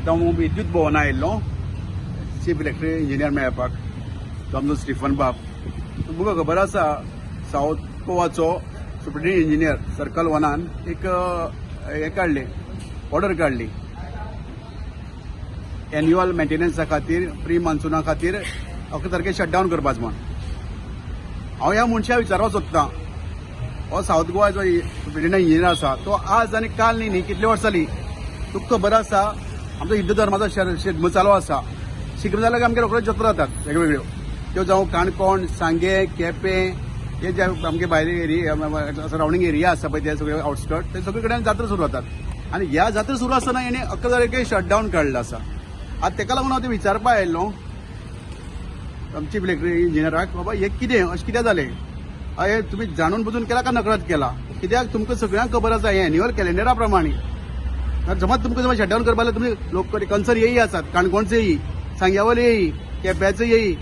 आतां हांव विद्युत भवना आयिल्लो चीफ इलेक्ट्रीक इंजिनियर मेळपाक, तो आमचो स्टिफन बाब. तुमकां खबर आसा, सावथ गोवाचो सुप्रिटेंडिंग इंजिनियर सर्कल वनान एक हें काडलें, ऑर्डर काडली एन्युअल मेंटेनन्सा खातीर, प्री मान्सुना खातीर 11 तारखेर शटडावन करपाच म्हण. हांव ह्या मनशाक विचारपाक सोदतां, हो सावथ गोवाचो सुप्रिटेंडिंग इंजिनियर आसा तो आज आनी काल न्ही न्ही, कितले वर्सां जालीं. तुका खबर आसा, आमचो हिंदू धर्माचो शिगमो चालू आसा. शिगमो जालो की आमगे रोखड्यो जत्रा जातात वेगवेगळ्यो. त्यो जावं काणकोण, सांगें, केपें, हे जे आमगे भायले एरिया, सरावंडींग एरिया आसा पळय, ते सगळे आउटस्कर्ट, ते सगळे कडेन जात्रा सुरू जातात. आनी ह्या जात्रा सुरू आसतना हेणी 11 तारखेर शटडावन काडलो आसा. आतां तेका लागून हांव ते विचारपा आयिल्लो आमची इलेक्ट्रीक इंजिनियराक, बाबा हें कितें, अशें कितें जालें हें? तुमी जाणून बुजून केला काय नकळत केला? कित्याक तुमकां सगळ्यांक खबर आसा, हें एन्युअल कॅलेंडरा प्रमाणे समज तुमकां समज शटडावन करपा जाल्यार तुमी लोक कन्सर्न येई आसात, काणकोणचे येई, सांग्यावले येई, केप्याचे येई,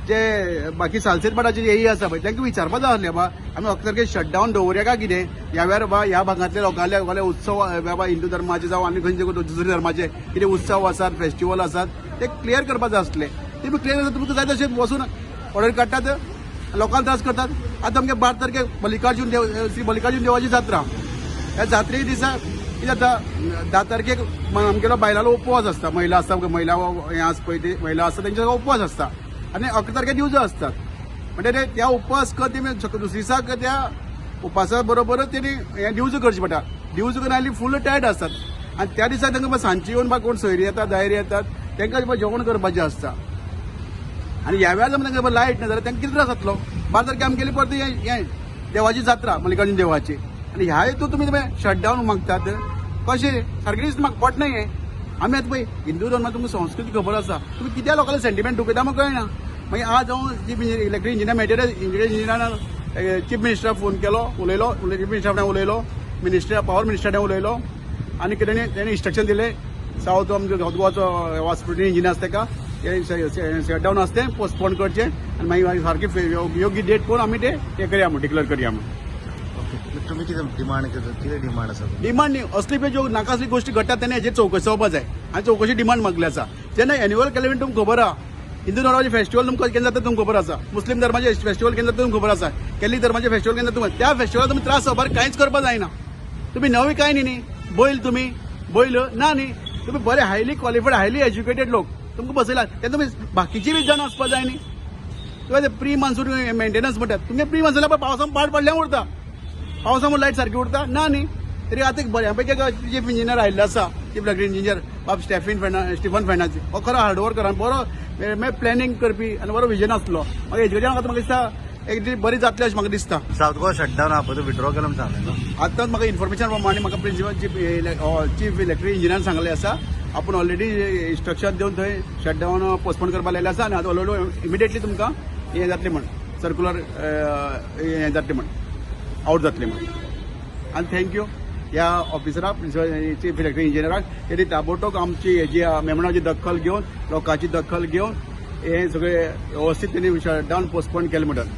जे बाकी सालसेत भाटाचे येई आसा पळय, तांकां विचारपा जाय आसलें, बाबा आमी 11 तारखेर शटडावन दवरया काय कितें? ह्या वेळार बाबा ह्या भागांतल्या लोकांले उत्सव, बाबा हिंदू धर्माचे जावं आनी खंयचे दुसरे धर्माचे कितें उत्सव आसात, फेस्टिवल आसात, ते क्लियर करपा जाय आसले. ते बी क्लियर आसा. तुमकां जाय तशें वचून ऑर्डर काडटात, लोकांक त्रास करतात. आतां आमगे 12 तारखेर मल्लिकार्जून देव, श्री मल्लिकार्जून देवाची जात्रा. ह्या जात्रे दिसा कितें जाता? 10 तारखेक आमगेलो बायलांलो उपवास आसता. महिला आसता, महिला हें आसा पळय, ती महिला आसता, तेंचो उपवास आसता आनी 11 तारखेर दिवजो आसतात. म्हणजे ते त्या उपवास कर तेमी दुसरे दिसाक त्या उपासा बरोबरच तेणी हें दिवजो करची पडटा. दिवजो करून आयली, फूल टायर्ड आसतात आनी त्या दिसा तांकां सांजची येवन बा कोण सोयरी येतात, दायरी येतात, तांकां जेवण करपाचें आसता. आनी ह्या वेळार जर तांकां लायट ना जाल्यार तांकां कितें त्रास जातलो? 12 तारखे आमगेली परती हें देवाची जात्रा, मल्लिकार्जून देवाची. आनी ह्या हितून तुमी शटडावन मागतात कशें? सारकें दिसता म्हाका, पटना हें. आमी आतां पळय, हिंदू धर्मात तुमकां संस्कृती खबर आसा. तुमी कित्याक लोकांले सेंटिमेंट दुखयता म्हाका कळना. मागीर आज हांव चीफ इलेक्ट्रीक इंजिनियर मेळटरे इंजिनियरान चीफ मिनिस्टराक फोन केलो, उलयलो, चीफ मिनिस्टरा कडेन उलयलो, मिनिस्टर पावर मिनिस्टरा कडेन उलयलो आनी कितें तेणी इन्स्ट्रक्शन दिलें, सावथ आमचो सावथ गोवाचो सुप्रिटेंडिंग इंजिनियर आसा ताका शटडावन आसा तें पोस्टपोन करचें आनी मागीर सारकी योग्य डेट पळोवन आमी ते हें करया म्हूण, डिक्लेअर करया म्हूण. ओके, तुमी कितें डिमांड करता? कितें डिमांड आसा? डिमांड न्ही, असली पळय ज्यो नाका असली गोश्टी घडटात तेन्ना हेजेर चवकशी जावपा जाय आनी चवकशी डिमांड मागली आसा. जेन्ना एन्युअल कॅलेंडर तुमकां खबर आहा, हिंदू धर्माचे फेस्टिवल तुमकां केन्ना जाता तुमकां खबर आसा, मुस्लीम धर्माचे फेस्टिवल केन्ना जाता तुमकां खबर आसा, कॅथलीक धर्माचे फेस्टिवल केन्ना तुमकां, त्या फेस्टिवलाक तुमी त्रास जावपाक कांयच करपा जायना. तुमी नवी कांय न्ही न्ही, बैल तुमी बैल ना न्ही. तुमी बरे हायली क्वॉलिफायड, हायली एज्युकेटेड लोक तुमकां बसयला, तेन्ना तुमी बाकीची बी जाण आसपा जाय न्ही. तुवें प्री मान्सून मेंटेनन्स म्हणटात, तुमगे प्री मान्सून पावसान पाड पडल्या उरता, पावसा लायट सारकी उरता ना न्ही. तरी आतां एक बऱ्या पैकी चीफ इंजिनियर आयिल्लो आसा, चीफ इलेक्ट्रीक इंजिनियर बाब स्टेफिन फेर्ना, स्टिफन फेर्नांडीस. हो खरो हार्ड वर्कर आनी बरो प्लॅनिंग करपी आनी बरो विजन आसलो. म्हाका हेजे म्हाका दिसता एक दीस बरी जातली अशें म्हाका दिसता. सावथ गोवा शटडावन आहा पळय, तो विड्रॉ केलो म्हूण सांगलें न्हू? आतांच म्हाका इन्फॉर्मेशन प्रमाणे म्हाका प्रिन्सिपल चीफ इलेक्ट्रीक इंजिनियरान सांगलें आसा, आपूण ऑलरेडी इन्स्ट्रक्शन दिवन थंय शटडावन पोस्टपोन करपाक लायलें आसा आनी आतां ऑलरेडी इमिडिएटली तुमकां हें जातलें म्हण, सर्कुलर हें जातलें म्हण, आवट जातलें म्हण. आनी thank you ह्या ऑफिसराक, प्रिन्सिपल चीफ इलेक्ट्रीक इंजिनियराक. तेणी ताबडतोब आमची हेजी मेमणाची दखल घेवन, लोकांची दखल घेवन हें सगळें वेवस्थीत तेणी शटडावन पोस्टपोन केलें म्हणटात.